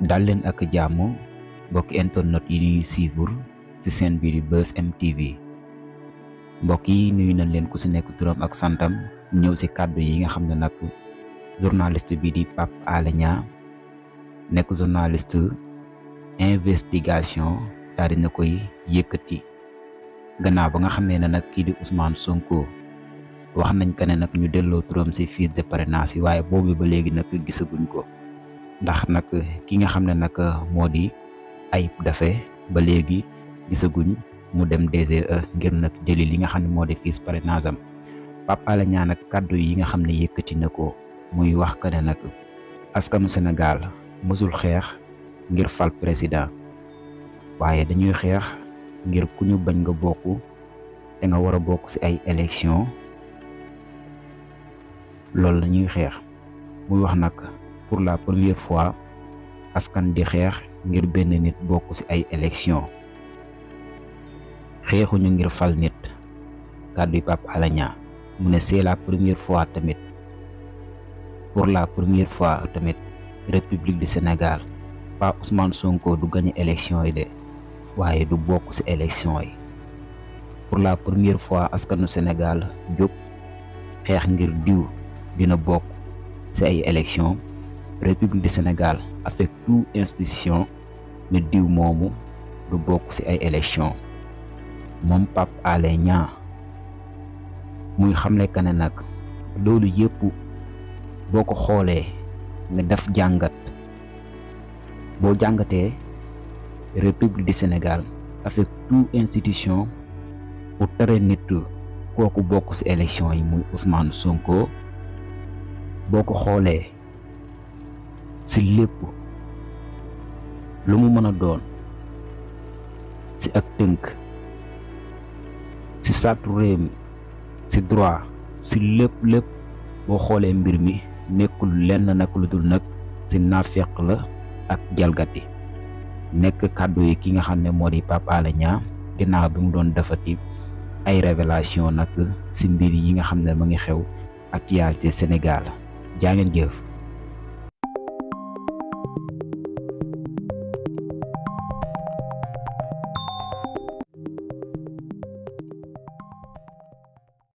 dal leen ak jàmm mbokki internet yi ñuy suivre ci seen biir Buzz M TV mbokk yi nuyu nañ leen ku ci nekk turam ak santam ñëw ci kàddu yi nga xam ne nag journaliste bi di Pape Alé Niang nekk journaliste investigation daal dina koy yëkkati gannaaw ba nga xam ne nag kii di Ousmane Sonko wax nañ ko ne nag ñu delloo turam ci fiche de parrainage yi waaye boobu ba léegi nag gisaguñ ko ndax nag ki nga xam ne nag moo di Ayib Daffé ba léegi gisaguñ mu dem DGE ngir nag jëli li nga xam ne moo di fiche parrainage am Pape Alé Niang nag kàddu yi nga xam ne yëkkati na ko muy wax ko ne nag askanu Sénégal mësul xeex ngir fal président waaye dañuy xeex ngir ku ñu bañ nga bokk te nga war a bokk ci ay élection loolu la ñuy xeex muy wax nag pour la première fois askan di xeex ngir benn nit bokk ci ay élection xeexuñu ngir fal nit kàddu yi Pape Alé Niang mu ne c'est la première fois tamit pour la première fois tamit République du Sénégal pas Ousmane Sonko du gagné élection yi de waaye du bokk ci élection yi pour la première fois askanu Sénégal jóg xeex ngir diw dina bokk ci ay élection République du Sénégal avec toute institution ne diw moomu du bokk ci ay élection moom Pape Alé Niang muy xamle que ne nag loolu yëpp boo ko xoolee nga def jàngat boo jàngatee République du Sénégal avec toute institution pour tere nit kooku bokk ci élection yi muy Ousmane Sonko boo ko xoolee ci lépp lu mu mën a doon ci ak tënk ci sartu réew mi ci droit ci lépp boo xoolee mbir mi nekkul lenn nag lu dul nag ci naafeq la ak jalgati nekk kàddu yi ki nga xam ne moo di Pape Alé Niang ginnaaw bi mu doon defati ay révélation nag ci mbir yi nga xam ne ma ngi xew actualité Sénégal jaa ngeen jëf